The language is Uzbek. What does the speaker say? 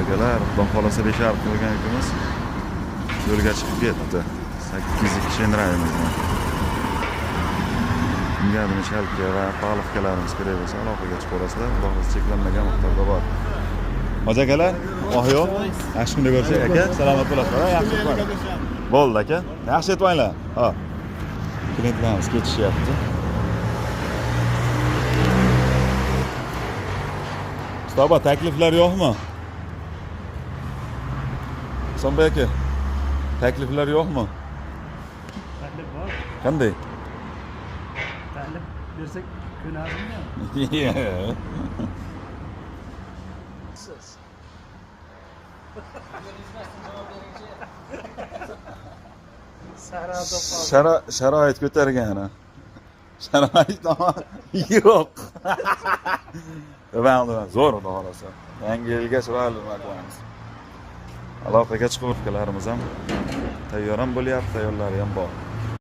Akalar, xudo xohlasa 5 yarim qilgan yukimiz yo'lga chiqib ketdi. 802 Shendrayimiz. Unga mishalka va palovkalarimiz kerak bo'lsa, aloqaga chiqaverasizlar. Xudo xohlasa cheklanmagan miqdorda bor. Hoji akalar, oh yo'q. Yaxshi kunda ko'rishsak aka, salomat bo'lasizlar. Yaxshi yetmanglar. Bo'ldi aka. Yaxshi yetmanglar. Ha. Klientlarimiz ketishyapti. Ustoba, takliflar yo'qmi? Sombay aka, takliflar yo'qmi? Taklif bor. Qanday? Taklif bersak ko'nasizmi? Siz. Sharoit ko'targan ha. Sharoit yo'q. Nima, zo'r xudo xohlasa. Yangi yilga chiroyli nima qilamiz. Aloqaga chiqib, ham tayyor ham bo'lyapti, tayyorlari ham bor.